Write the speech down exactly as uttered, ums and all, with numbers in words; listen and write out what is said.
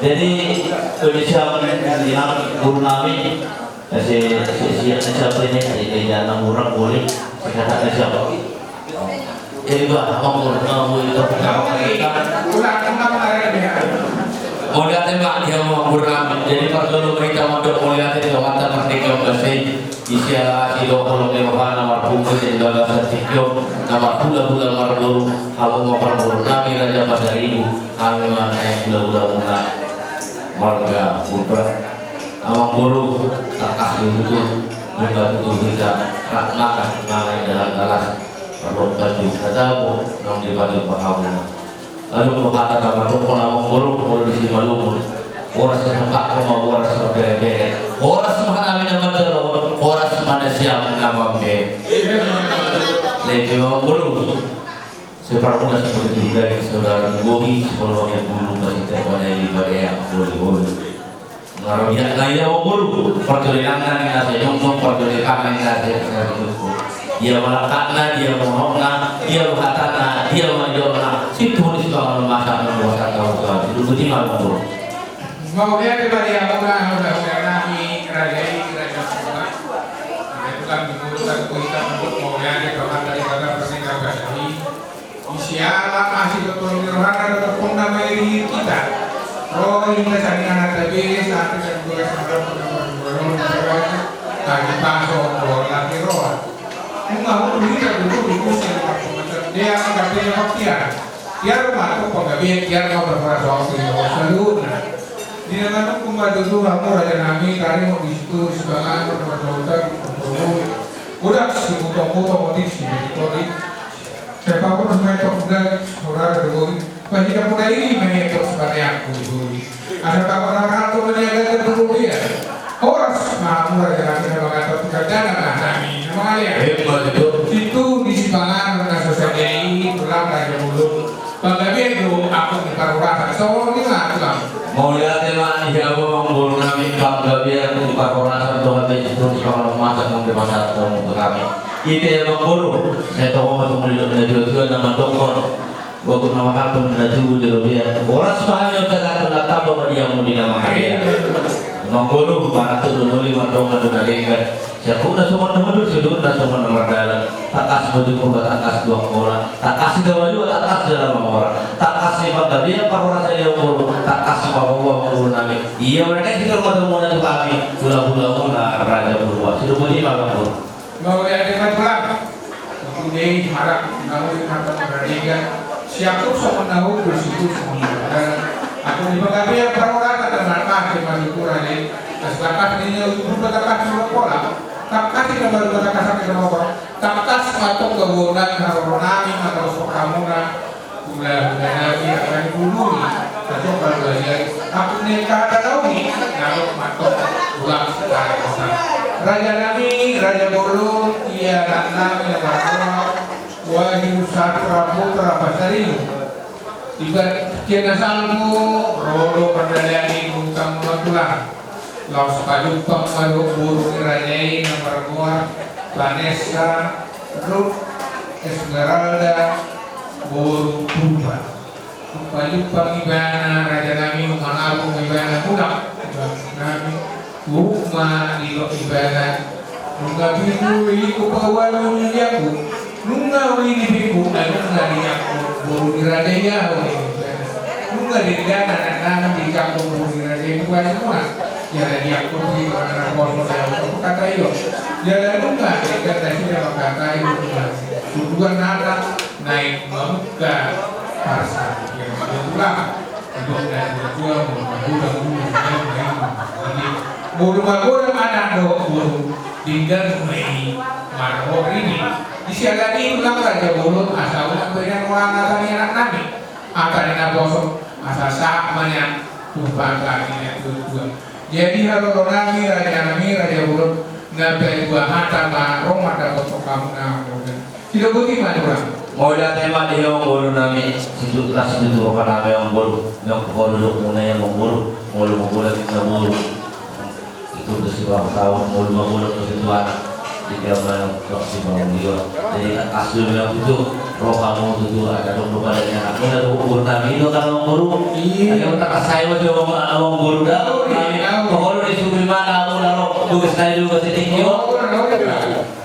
Jadi, kondisi yang guru nami, eh, si, si, si, si, siapa ini? Ini dia anak murah boleh, saya kata siapa? Jadi, Pak, apa murah boleh itu? Mauliate ma di hamu amang boru nami. Jadi, parjolo hita mandok mauliate tu Tuhanta Pardenggan Basa i. Di siala asi dohot holong ni rohana marpungu di bagasan tingki on, na marhulahula marboru, hamu ma parboru nami Raja Pasaribu, hami ma naeng hulahulana marga Putra. Amang boru, tangkas do tutu, nunga tutu hita rap mangan mangan di dalan las, parlompan di hata bo naung dipatupa hamuna. Adong do hata na mandok, amang boru, molo di Simalungun, horas ma hambak, ma horas ma berebere, horas ma hami na manjalo, horas ma nasiam na mambahen. Lebe ma amang boru. Sai parmuna seperti itu dari saudara Bohi, sekolah yang dulu masih terpana di pada yang boleh-boleh. Ngarodiak na ia amang boru, parjolo inangna ninna sai jongjong, parjolo ipanna ninna sai jongjong. Dia ma langkatna, dia ma unokna, dia ma hatana, dia ma nidokna. Situtu di situ alam masa, alam masa, tahu, tahu. Itu budi malam, boru. Mauliate ma di hamuna, hulahula nami, raja i, raja i. Itu kan di mulut, kan, kita sebut mauliate, paman dari kata pernikahan tadi. Di siala asi dohot holong ni rohana dohot ompungna ma i di hita. Ro hita sian ingananta be, sahat sian tulang, sahat sian tulang, sahat sian tulang, sahat sian tulang, sahat sian tulang. Nunga huhut hita tutu di kusi ni parpangatan dea, angka dea paktian. Tiar ma tong panggabean, tiar ma parhorasan tu saluhutna. Di na manungkun ma tutu hamu raja nami, taringot di situ, di sipanganon, di parjolo, di parjolo. Udah, si mutong-mutong, di si mutong, di Sai paboa ma i tong da, saudara Bohi. Pahita muna i ma i tong, saudara Bohi. Asa paboa na rato ma i, asa paboa i. Horas ma hamu raja nami, na mangatur tu kandana na nami na mangalia. Emma tutu. Situ di sipanganon na so sadia i, tulang raja bolon. Panggabean do ampung ni parhorasan, songon i ma tulang. Mauliate ma di hamu amang boru nami, panggabean ampung ni parhorasan, dohot di situ di sipanganon masak nang di pasar tong tu hami. Ite amang boru, sai tong ma tu mulai na dua-dua na mandokkon. Waktu na waktu na dua-dua dia. Horas ma hami on, tagak na tamba ma di hamu di na mangalia. Amang boru, manat tu dulu lima tong na dua na denggan. Siapuna songon na mundur, sidurna songon na mardalan. Tangkas ma jumpa, tangkas duang holan. Tangkas ni gabalua, tangkas jala mamora. Tangkas ni panggabean parhorasan i amang boru. Tangkas ma paboa amang boru nami. Ia manaek di rumah tangga muna tu hami. Hulahula muna raja bolon. Sidung bodi ma amang boru. Mauliate ma tulang. Aku dei harap nauli mata meradiga. Siaku sama nahu bersiku sama meradiga. Aku di panggabean parhorasan dan mata ke maju kurang dei. Kas bakas ni nyawa ibu bakas di pola. Tangkas di gambar bakas di gambar. Tangkas ma tong gabonan haroro nami mata usok hamuna. Hulahula nami, raja ni bulung i, raja ni bulung i, aku ni kata kau ni, nalo matok ulang sekarang kota. Raja nami, raja bolon, ia anak nami na margoar Wahyu Satra Putra Pasaribu. Ibarat kena salmu, ro do pardalanan i, bukan matulang. Laos pajumpang ma dohot boru ni raja i na margoar Vanessa Ruth Esmeralda boru Purba. Pajumpang ibana raja nami, manabung ibana mulak. Nami, huruk ma didok ibana. Nunga pitu i hupaboa uli ni diangku. Nunga uli ni pingku, ai nunga di diangku. Boru ni raja i ahu. Nunga denggan anak nami di diangku boru ni raja i, bukan semua. Jala diangku di mana poso dalam kata iyo. Jala nunga denggan nasida mangkatai nunga. Tuduhan anak naik mamungka parsa. Yang kedua, Ibana dua-dua, molo magodang, molo magodang, molo magodang anak dohot boru, denggan ma i marhori ni. Di siala ni i tulang raja bolon, asa unang baenan rohana hata ni anak nami, hata ni naposo, asa sahat ma nian tu hata ni na tuatua. Jadi haroro nami, raja nami, raja bolon, na paidua hata ma ro mandapothon hamu na. Sidung boti ma tulang. Mauliate ma di hamu amang boru nami, situtu las situtu roha nami amang boru, nang hudok muna i amang boru, molo magodang na boru. Itu besi ulang tahun, molo magodang besi tuan. Tiga malam tok si Bang Dio. Jadi, asu memang itu roh kamu tutu ada dong kepada dia. Aku ada ukur kami itu kan Bang Guru. Iya. Ada yang tak kasai waktu Bang, Bang Guru dah. Iya. Pokoknya di sumber mana aku dah, tugas saya juga sedikit. Oh, oh, iya.